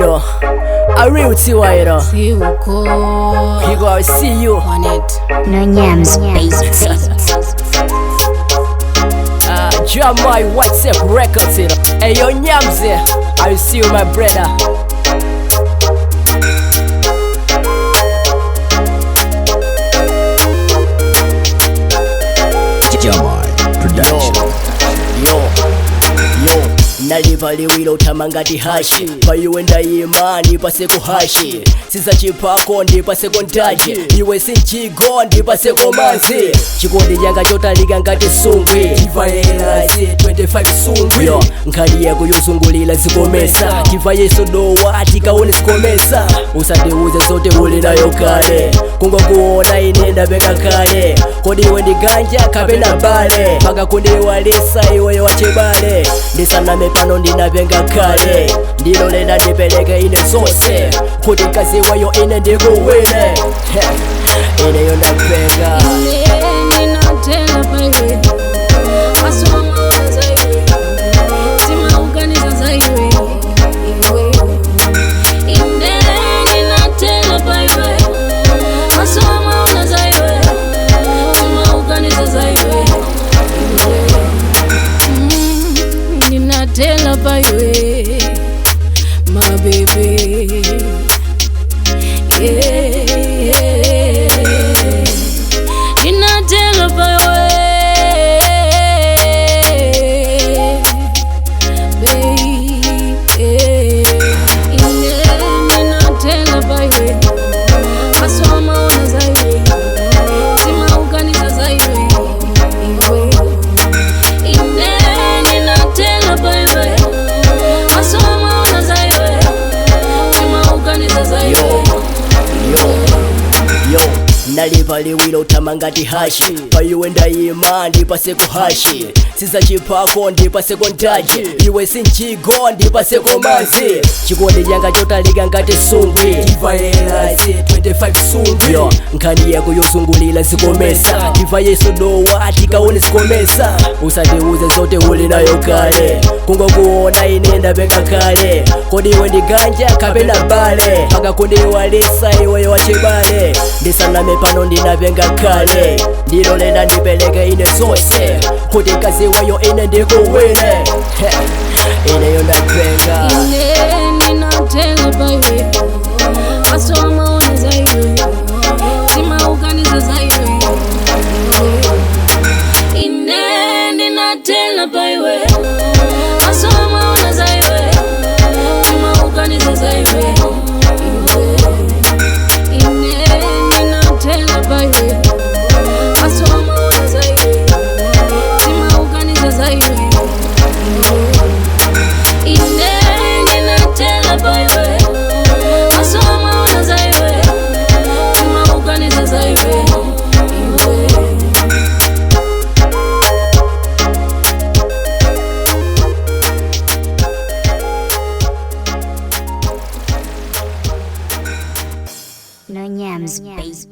You know, I real TY, you know. See you go. He go, I see you. On it. No Nyamz Beats. Jamai WhatsApp Records, you know. Hey yo, Nyamz, I see you, my brother. Jamai Production. Yo, yo, nalivaliwila uthamangati hashi paiwe ndayima ndipaseko hashi sizachipako ndipaseko ndaji iwe sinchigo ndipaseko manzi chikondi changa chotalika ngati sungwi tivaelasi 25 sungwi yo nkhani yako yozungulira zikomesa tivayeso dowa tikaone zikomesa usandiuze zote uli nayo kale kungokuona ine ndapenga kale kodi iwe ndi ganja kapena bale paka kundiwalisa iweyo wachibale ndisaname pano ndinapenga kale ndilolera ndipeleke ine zonse kuti mkazi wayo ine ndikuwine ineyo ndapenga. Ninatela paiwe. Masoma zaiwe. Sima uganiza zaiwe. Iwe. Ine ninatela paiwe. Masoma zaiwe. Sima uganiza zaiwe. Iwe. Ninatela paiwe. My baby. Yeah. Ninatela paiwe. Baby. Ine ninatela paiwe. Masoma ona zaiwe. Sima uganiza zaiwe. Iwe. Ine ninatela paiwe. Masoma ona zaiwe. Sima uganiza zaiwe. Yo, yo, nalivaliwila uthamangati hashi paiwe ndayima ndipaseko hashi sizachipako ndipaseko ndaji iwe sinchigo ndipaseko manzi chikondi changa chotalika ngati sungwi tivaelasi 25 sungwi yo nkhani yako yozungulira zikomesa tivayeso dowa tikaone zikomesa usandiuze zote uli nayo kale kungokuona ine ndapenga kale kodi iwe ndi ganja kapena bale paka kundiwalisa iweyo wachibale ndisaname pano ndinapenga kale ndilolera ndipeleke ine zonse kuti mkazi wayo ine ndikuwine ineyo ndapenga. Ine ninatela paiwe. Masoma ona zaiwe. Sima uganiza zaiwe. Ine ninatela paiwe. Masoma ona zaiwe. Sima uganiza zaiwe. Ine ninatela paiwe. Masoma ona zaiwe. Sima uganiza zaiwe. Ine ninatela paiwe. Masoma ona zaiwe. Sima uganiza zaiwe. Iwe. No Nyamz Beats.